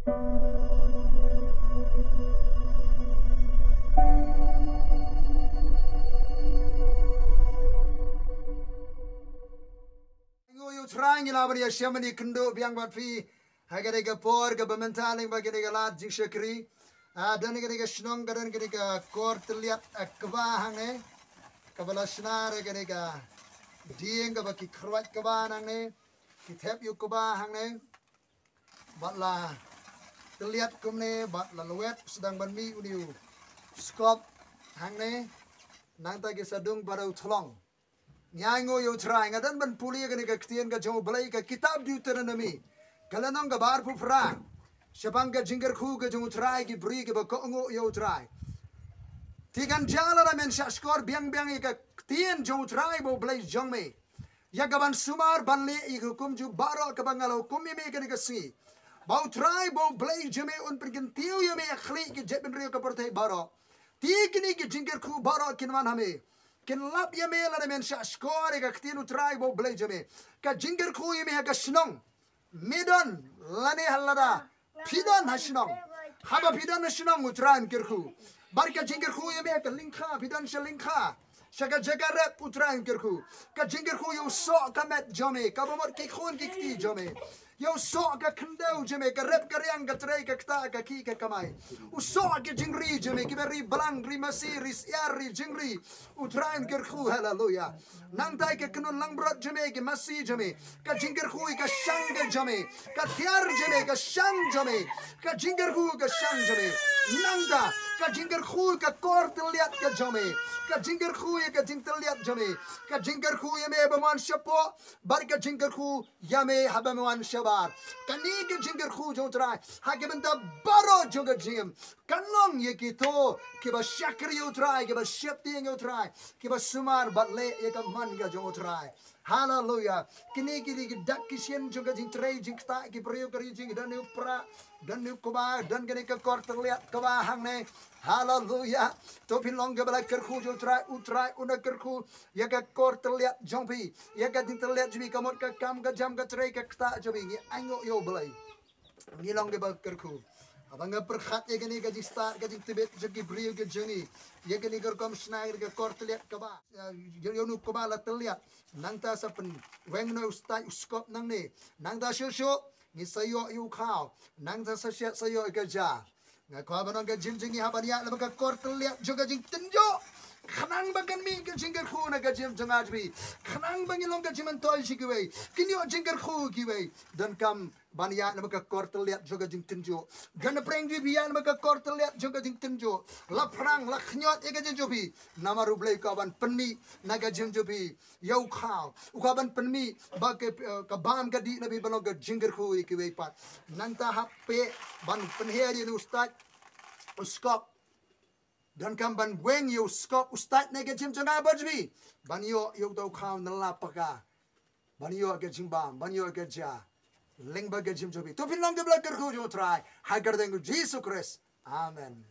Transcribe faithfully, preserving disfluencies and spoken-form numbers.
Ngi ïa u Trai ngi la ban ïa shem ban ïa kynduh biang bad phi ha kane ka por kaba mynta lyngba kane ka lad jingshakri. Ah, don kane ka shnong ka don kane ka kor tylliat, ah, kba hangne, kaba la shna da kane ka dieng kaba ki khrwat kba nangne, ki thep ïa u kba hangne. Bad la tylliat kumne bad la lwet sdang ban mih une u skop hangne. Nangta ki sa dung bad u thlong. Ngi ainguh ïa u Trai, nga don ban pule kane ka ktien ka jong U Blei, ka kitab Deuteronomi, ka lynnong kaba arphew phra. Shaphang ka jingkyrkhu ka jong u Trai, ki briew kiba kohnguh ïa u Trai. Te kan jia lada men shahshkor biang biang ïa ka ktien jong u Trai ba U Blei jong me, ïa kaban sumar ban leh ïa ka hukum jong u baroh kaba nga la hukum ïa me kane ka sngi. Ba u Trai ba U Blei jong me un pynkyntiew ïa me ha khlieh ki jaitbynriew ka pyrthei baroh. Te kine ki jingkyrkhu baroh kin wan ha me, kin lap ïa me lada men shahshkor ïa ka ktien u Trai ba U Blei jong me. Ka jingkyrkhu ïa me ha ka shnong me don, lane ha lada phi don ha shnong. Haba phi don ha shnong u Trai un kyrkhu. Bad ka jingkyrkhu ïa me ha ka lyngkha, phi don sha lyngkha, sha ka jaka rep u Trai un kyrkhu. Ka jingkyrkhu ïa u soh ka met jong me, kaba mut ki khun ki kti jong me. Ïa u soh ka khyndew jong me, ka rep ka riang, ka trei ka ktah, ka khih ka kamai. U soh ka jingri jong me, kiba ri blang, ri masi, ri syiar, ri jingri, u Trai un kyrkhu, haleluya. Nangta ka kynhun langbrot jong me, ki masi jong me, ka jingkyrkhu ïa ka shang ka jong me, ka tiar jong me, ka shang jong me, ka jingkyrkhu ka shang jong me. Nangta ka jingkyrkhu ka kor tylliat ka jong me, ka jingkyrkhu ïa ka jingtylliat jong me, ka jingkyrkhu ïa me ba mon shapoh, bad ka jingkyrkhu ïa me haba me wan shabar. Kane ka jingkyrkhu jong u Trai ha ki bynta baroh jong ka jingim kan long ïa kito kiba shakri ïa u Trai, kiba sheptieng ïa u Trai, kiba sumar bad leh ïa ka mon ka jong u Trai. Haleluya. Kine ki dei ki dak ki shin jong ka jingtrei jingktah, ki briew ka ri jing, don ïa u pra, don ïa u kba, don kane ka kor tylliat kba hangne. Haleluya. To phin long kiba la kyrkhu jong u Trai, u Trai un da kyrkhu ïa ka kor tylliat jong phi, ïa ka jingtylliat jong phi, ka mut ka kam ka jam ka trei ka ktah jong phi. Ngi ainguh ïa u Blei. Ngi long kiba kyrkhu. Haba nga pyrkhat ïa kane ka jingstad ka jingtbit jong ki briew ka jong ngi, ïa kane ka rukom shna ïa ka kor tylliat kba, ïa, ïa u kba la tylliat. Nangta sa pynweng noh u stait u skop nangne. Nangta shuh shuh ngi sa ïoh ïa u khaw. Nangta sa shet sa ïoh ïa ka ja. Nga kwah ban ong ka jingim jong ngi haba ngi ïaid lyngba ka kor tylliat jong ka jingtynjuh, khnang ba kan mih ka jingkyrkhu na ka jingim jong nga jong phi, khnang ba ngin long ka jingmyntoi sha kiwei, kin ïoh jingkyrkhu kiwei. Donkam ban ïaid lyngba ka kor tylliat jong ka jingtynjuh. Don na pdeng jong phi ïaid lyngba ka kor tylliat jong ka jingtynjuh. La phrang la khñiot ïa ka jingim jong phi. Namar U Blei u kwah ban pynmih na ka jingim jong phi ïa u khaw, u kwah ban pynmih ba ka, eh, ka bam ka dih na phi ban long ka jingkyrkhu ïa kiwei pat. Nangta hap peit ban pynher ïa u stait u skop. Donkam ban weng ïa u skop u stait na ka jingim jong nga bad jong phi, ban ïoh ïa uta u khaw na la paka, ban ïoh ka jingbam, ban ïoh ka ja lyngba ka jingim jong phi. To phin long kiba la kyrkhu jong u Trai ha ka kyrteng u Jisu Khrist. Amen.